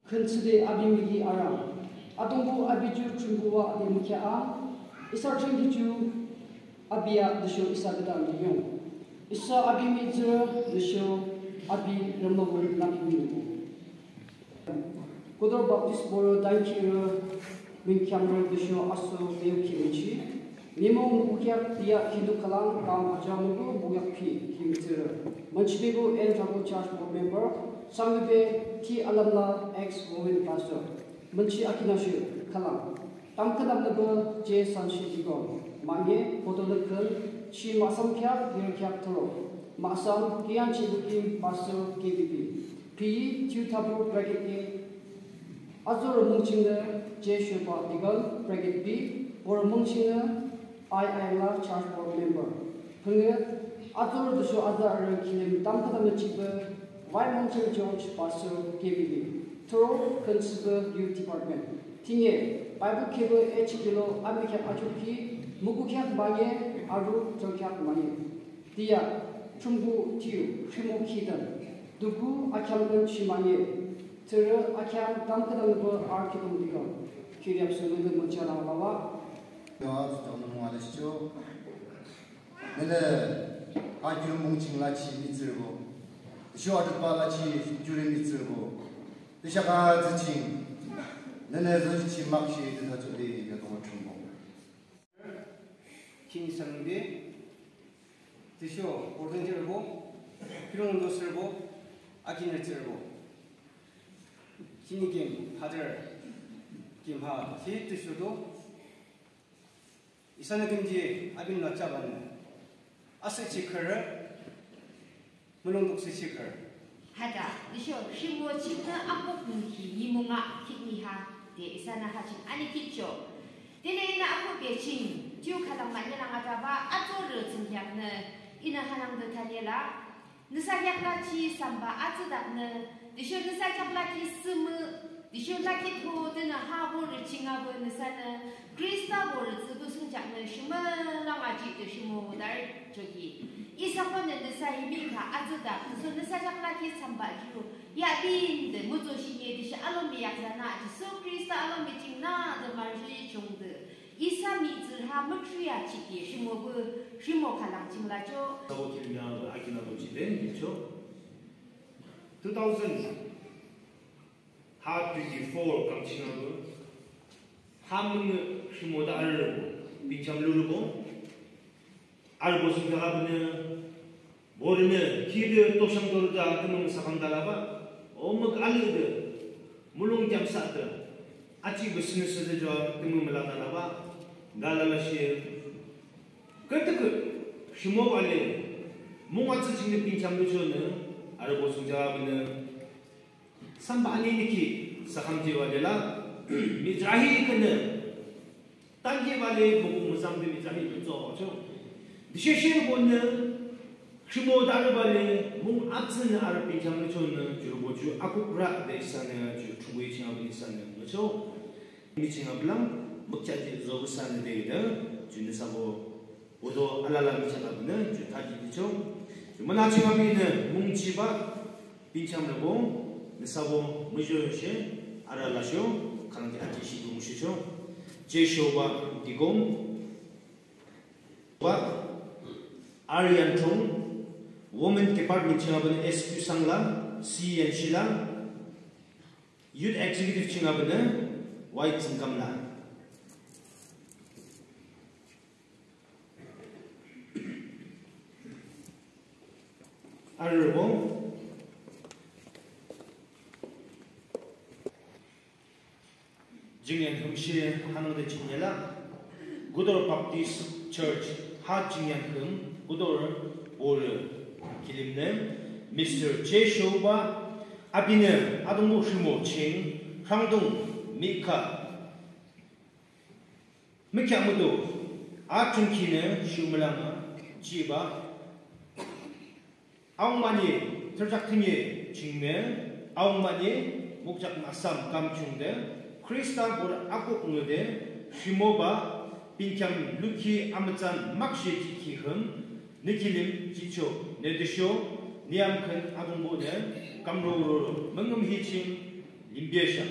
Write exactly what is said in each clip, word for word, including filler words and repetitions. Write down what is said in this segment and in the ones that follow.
Khün thsüde api miki arang. Atungpuh api ju Thrünpuh wa de mükheah. Isa thrünkhi ju api a tüsho isa küdang de yung. Isa api mihtsürü tüsho api rhimopü nangde miki. Kuthur Baptist Borü Dangkirü Mingkheamrü tüsho aso Beyukkhi Mungshi. Nimung mukukheak tia khinu khülang kam aja muku mukukheak phi khim tsürü. Münchinibu N Thakur Church Board Member, Sangbe T Alamla ex Women Pastor. Münchi akinashu khülang. Tamkhüntamnübu J Sanshi Deacon. Manye photo nükün, shi mahsam kheak, yir kheak thoro. Mahsam, Kiyan Chibukim Pastor K B B. Phi, Thiu Thakur bracket A, Azor mungchingnü J Shoba Deacon, bracket B, or mungchingnü I I la Church Board Member. Phüngü, azor tüsho azarü kilim tamkhüntamnü chibe, Wai Mungching George Pastor K B B. Thoro, Khün thsübe Youth Department. Thinye, Bible kebe H kilo, amikheak achukhi, mukukheak manye, aru chokheak manye. Tia, Thrünpuh thiyu, rhimo khitan. Duku akheam kan shimanye. Tsürü akheam tamkhüntamnübu ar khidong dikang. Khiriap sünüde münchalang lawa. Ya, tutung nung wala shicho. Nene, a gyuri mungching lachi mihtsürübo. Sho atupa lachi gyuri mihtsürübo. Tishaka ziching. Nene zochichi makshi tita chudi ya tong Thrünpuh. Ching sangde, tüsho, ordained rübo, pilong do sürübo, akin rütsürübo. Chini kim, hajar, kim ha, si tüsho do. Isanü kimji, abin la chaban. Asa chikara, Mulong duk si chikar. Hada, tüsho, rhimo chingnü akuk nungki nimung a khitni ha, de isanü ha ching ani khitcho. Tüle inü akuk be ching, thiyu khülang manye lang ataba, azorü tsingkheaknü, inü hanangde thanyela. Nüsa kheak lachi samba atsüdaknü, tüsho nüsa kheak lakhi sümü, tüsho lakhi tho tünü ha borü ching a bo nüsanü, Khrista borü tsübu sungjaknü shimülang aji tü shimo dar choki. Isa konü nüsa himikha atsüdak, tüsho nüsa kheak lakhi samba ju, ya bin de mütso shinye tüsho alomi yakzana, Jisu Khrista alomi chingnü de marshoi chungde. Isa mihtsürü ha müthri achiki, shimo bu, shimo khülang ching lacho. Sabo kilim ya, akina bo chide, nicho. Two thousand ha twenty-four kam ching a bo. Ha mung shimo da arbo, bincham lurbo. Arbo sing da abne, Borünü, kide toshang dorüda tümü müsakang dalaba, o mük alüde, mulong jam sade, achi business de jua tümü müla dalaba, dalala shi, kütükü, shimo bale, mung atsü chingnü pincham luchonü, arübo sungja bünü, samba ani niki, sakam jiwa lela, mitrahi künü, Tanki bale, mung müsam de mitrahi lucho cho. Dishe shi bonü, shimo darü bale, mung atsünü arü pincham luchonü, jurübo ju akuk ra de isanü, ju chungwe ching abü isanü, lucho. Mi ching abülang, mükcha ji zo isanü de de, ju nüsabo, odo alala mi ching abünü, ju taji dicho. Ju müna ching abünü, mung chiba, Pincham rübo, nüsabo, müjo yoshe, ara lasho, khanangde aji shibu mushicho, Jeshoba Digom, ba, Aryan Thong, Women Department ching abünü S Q Sangla, C N Shila, Youth Executive ching abünü, Y Tsingkamla. Arübo. Jingyan hümshe hanangde chingnü la. Gudor Baptist Church ha jingyan hüm Gudor borü kilimnü Mister Jeshoba abinü adungbo shimo ching rangdung mika Mükheamüdo, athrünkhinü shimülanga, jiba, aung mani, thürjak thünye, chingme, aung mani, mukjak masam kamchungde, Khrista bor akuk ngüde, shimoba, pinkyam lukhi amütsan makshe jikhi hüm, nü kilim jicho, nü tüsho, nü yamkhün adungbo nü, kamro roro, müngüm hiching, Yimbe sha.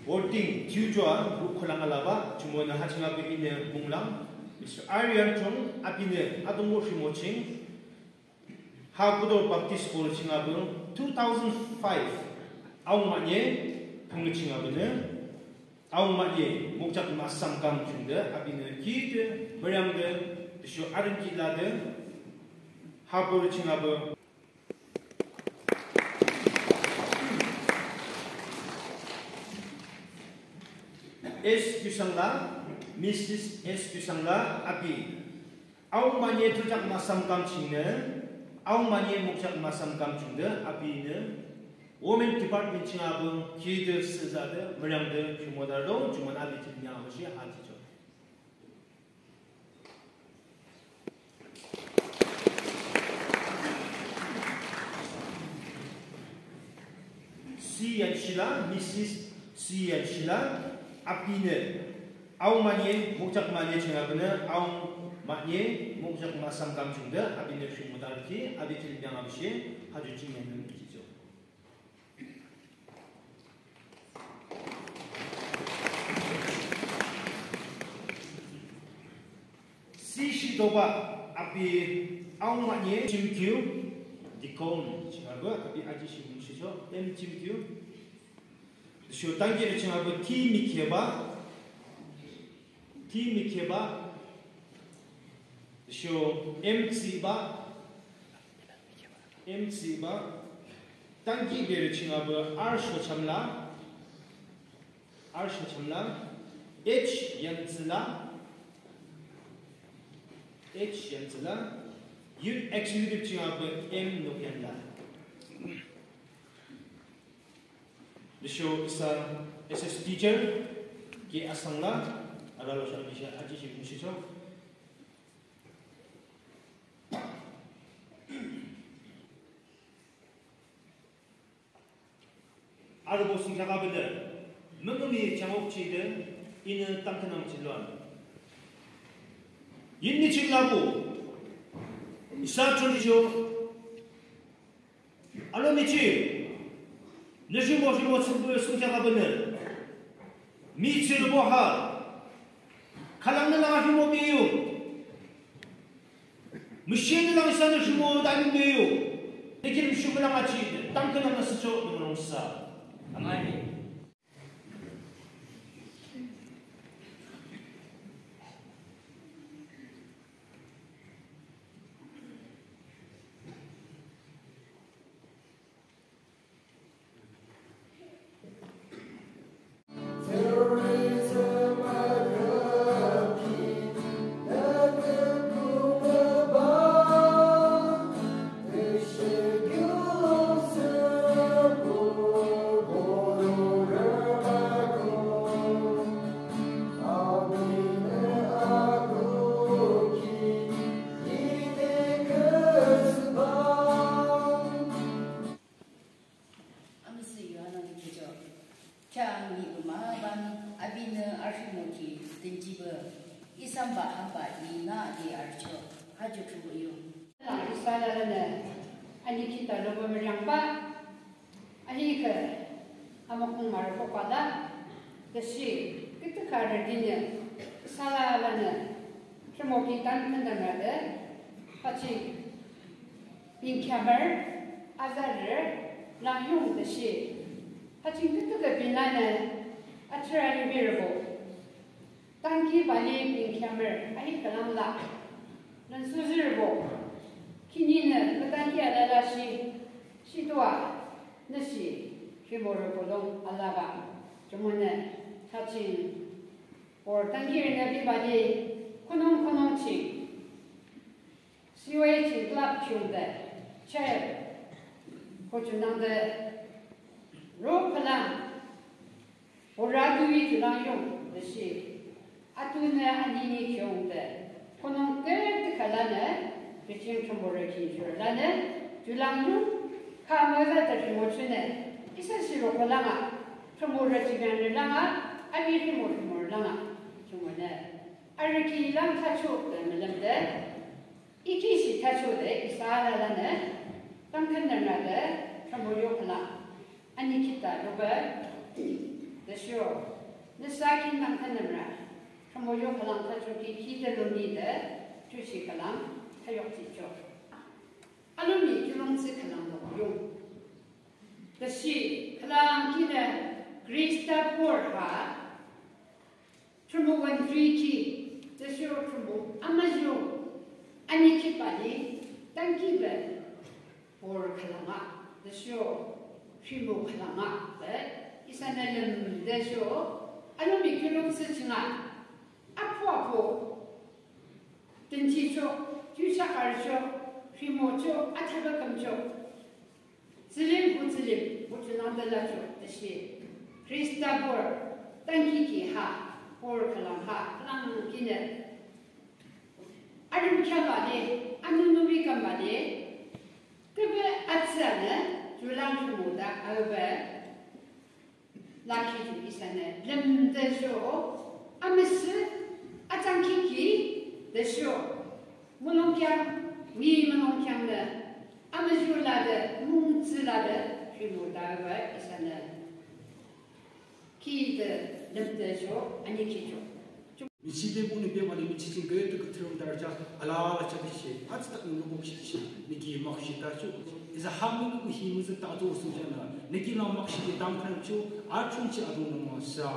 Voting thiyu ju a ru khülang alabah, jumonü ha ching api inü munglang, Mister Aryan Chung, apinü Adungbo rhimo ching, ha Kudor Baptist Borü ching api two thousand five, Aung Manye, phung ching apinü, Aung Manye, mukjak mahsam kam chungde, apinü kide, müryamde, tüsho arün ki lade, ha Borü ching api, S Kyusangla, Missus S Kyusangla, api. Aung Manye thurjak mahsam kam chingnü, Aung Manye mukjak mahsam kam chungde, apinü, Women Department ching api, kide süzade, müryamde, rhimo dardong, jumonü api thil nyang api shi, ha jicho. Si Yanshila, Missus Si Yanshila, apinü, Aung Manye, mukjak manye ching apinü, Aung Manye, mukjak mahsam kam chungde, apinü rhimo darki, api thil nyang api shi, ha ju ching yanü jicho. Si Shidoba api Aung Manye Chimkyu, Deacon, ching api, api aji shi mung shicho, M Chimkyu. Sho tangki ching api T Mikeba, T Mikeba, sho M Tsiba, M Tsiba, tangki bere ching api R Shochamla, R Shochamla, H Yantsila, H Yantsila, Youth Executive ching api M Nokyanla. Tüsho isa S S teacher, K Asangla, aralo sha bisha aji shi mung shicho. Arübo sungkheak api de, mümümi changok chide, inü tamkhüntamnüchilung. Yinmi ching labuh, isa chonjisho, alomi ching, nü rhimo rhimo thsüpü sungkheak api de, mihtsürübo ha, khülangnü lang rhimo beyo. Müshenü lang isanü rhimo dani beyo. Nü kilim shukulang aji, tamkhüntamnüsücho nü mürongsa. Amen. Amüsüh yo anangde khecho. Kheahang ni buma ban apinü arhimokhi dünjibah. Isamba hamba inü de archo. Ha ju thrubo yo. Lang isa lalanü. Anikhita lobo müryangba. Ahihkhüh. Amakung marükhobah la. Tüshe. Kütükarü dinü. Isa lalanü. Rhimokhi tamkhüntamnüde. Hachi. Binkheamürü, azarü, lang yung tüshe. Haching tütüke binlanü, atsührü aliberübo. Tangki bale binkheamürü, ahi khülang la. Nüsuzirübo. Khihninü, kütangki alala shi, shitua, nüshe, rhimorübo lung alaba. Jumonü, haching. Or tangki rünü bibade, khunung khunung ching. Siwe ching club khiungde, che, ko junangde, ro khülang, ora dui junang yung, de shi, atunü anini khiungde, khunung ke de khülanü, biching chungbo re ki jurlanü, julang yung, kha müza de rhimo chunü, isa shi ro khülang a, Rhimorü jingyanrü langa, api rhimo rhimorü langa, jumonü arü ki lang thachoh de mülemde, I ki shi thachoh de isa alalanü, tamkhüntamnüde rhimo yo khülang anikhita lobe, tüsho nüsa ki tamkhüntamnü rhimo yo khülang thachoki khide lungide, tüshe khülang thayukjihchoh. Alomi kiulongthsü khülang lo yung. Tüshe khülang kinü Khrista borü ha, Thrünpuh wüntriki, tüsho Thrünpuh amüyu anikhitbah le, tankihbe borü khülang ah, tüsho rhimo khülang ah de isanü lümde sho, alomi kiulongthsü ching ah, apuh apuh dünjichoh, thiyusheak arüchoh, rhimochoh, athakhi kamchoh, tsülim, bu tsülim, bu junangde lachoh, tüshe Khrista borü tankihkhi ha, borü khülang ha, khülang kinü arüm kheahbah le, aninibe kambah le, küpü atsüanü ju lang rhimoda abe lakhi ju isanü lümde sho, amüsüh, atsangkihkhi, tüsho mulongkheak, ni mulongkheaknü amüyu lade, mungtsü lade rhimoda abe isanü khide lümde sho anikhichoh. Michide bunü bebah le michi ching küdükhüh thürüm tharü ja alala chahde she, atsüdak nü lubuk shi she, nü ki makshe thachoh. Isa hamüngü hi müzü thachoh sojana, nü ki la makshe ki tamkhüntamnüchoh, achungchi adung nü müsa.